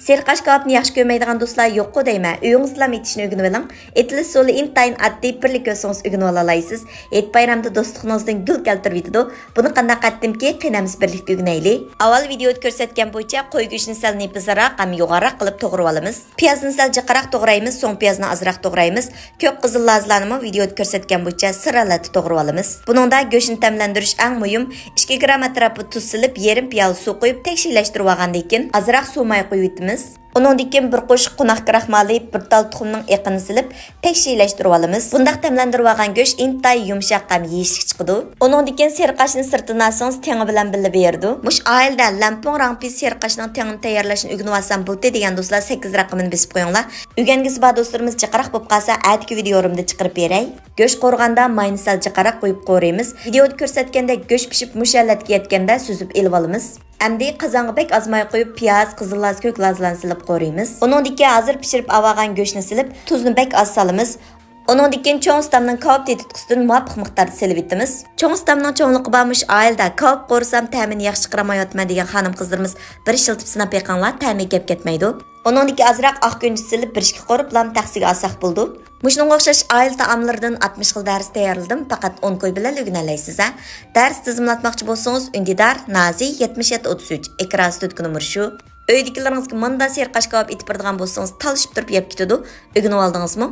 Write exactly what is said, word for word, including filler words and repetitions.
سېرىق ئاش كاۋاپنى ياخشى كۆرمەيدىغان دوستلار يوققۇ دەيمەن. ئۆيىڭىزدىلا ئېتىشنى ئۆگىنىۋېلىڭ. ئېتىلىش ئۇسۇلى ئىنتايىن ئاددىي، بىرلا كۆرسىڭىز ئۆگىنىۋالالايسىز. ھېيت بايرامدا دوستلۇقىڭىزدىن گۈل كەلتۈرۈۋېتىدۇ. بۇنى قانداق قىلدىمكى، قېنى ھەممىسى بىرلىكتە ئۆگىنەيلى. ئاۋۋال ۋىدېئودا كۆرسەتكەن بويىچە قوي گۆشىنى سەل نېپىزراق ھەم يوغانراق قىلىپ توغرىۋالىمىز. پىيازنى سەل جىقراق توغرايمىز، سوڭ پىيازنى ئازراق توغرايمىز. كۆك قىزىل لازىلارنىمۇ ۋىدېئودا كۆرسەتكەن بويىچە سىر ھالەتتە توغرىۋالىمىز. بۇنىڭدا گۆشنى تەملەندۈرۈش ئەڭ مۇھىم. ئىككى گرام ئەتراپىدا تۇز سېلىپ، يېرىم پىيالە سۇ قۇيۇپ، تەكشىلەشتۈرۈۋالغاندىن كېيىن، ئازراق سۇ ماي قۇيۇۋېتىمىز. ئۇنىڭدىن كېيىن بىر قوشۇق قوناق كراخمالى، بىر تال تۇخۇمنىڭ ئېقىنى سېلىپ، تەكشىلەشتۈرۈۋالىمىز. بۇنداق تەملەندۈرۈۋالغان گۆش ئىنتايىن يۇمشاق ھەم يېيىشلىك چىقىدۇ. ئۇنىڭدىن كېيىن سېرىق ئاشنى سىرتىدىن ئالسىڭىز، تېڭى بىلەن بىللە بېرىدۇ. مۇشۇ ئائىلىدە لەمپۇڭ راڭپىسى سېرىق ئاشنىڭ تېڭىنى تەييارلاشنى ئۆگىنىۋالسام بولدى دېگەن دوستلار سەككىز رەقىمىنى بېسىپ قويۇڭلار. ئۆگەنگۈسى بار دوستلىرىمىز جىقراق بولۇپ قالسا، ئەتىكى ۋىدېئو يورۇمدا چىقىرىپ بېرەي. گۆش قورۇغاندا ماينى سەل جىقراق قويۇپ قورۇيمىز. ۋىدېئودا كۆرسەتكەندەك گۆش پىشىپ مۇشۇ ھالەتكە يەتكەندە سۈزۈپ ئېلىۋالىمىز. ئەمدى قازانغا بەك ئاز ماي قويۇپ، پىياز، قىزىل لاز، كۆك لازىلارنى سېلىپ قورۇيمىز. ئۇنىڭدىن كېيىن ھازىر پىشۇرۇپ ئاۋالغان گۆشنى سېلىپ، تۇزنى بەك ئاز سالىمىز. ئۇنىڭدىن كېيىن چوڭ ئۇستامنىڭ كاۋاپ تېتىتقۇسىدىن مۇۋاپىق مىقداردا سېلىۋېتىمىز. چوڭ ئۇستامنىڭ چوڭلۇقى بار مۇشۇ ئائىلىدە كاۋاپ قورۇسام تەمىنى ياخشى چىقىرالمايۋاتىمەن دېگەن خانىم-قىزلىرىمىز بىر ئىشلىتىپ سىناپ بېقىڭلار، تەمى گەپ كەتمەيدۇ. ئۇنىڭدىن كېيىن ئازراق ئاق گۈنچە سېلىپ بىر ئىككى قورۇپ لام تەخسىگە ئالساق بولىدۇ. مۇشۇنىڭغا ئوخشاش ئائىلە تائاملىرىدىن ئاتمىش خىل دەرس تەييارلىدىم، پەقەت ئون كوي بىلەن ئۆگىنەلەيسىز ھە. دەرس تىزىملاتماقچى بولسىڭىز، ئۈندىدار، نازى، يەتمىش يەتتە ئوتتۇز ئۈچ، ئېكران ئاستىدىكى نومۇر شۇ. ئۆيدىكىلىرىڭىزگە مۇنداق سېرىق ئاش كاۋاپ ئېتىپ بېرىدىغان بولسىڭىز، تالىشىپ تۇرۇپ يەپ كېتىدۇ. ئۆگىنىۋالدىڭىزمۇ؟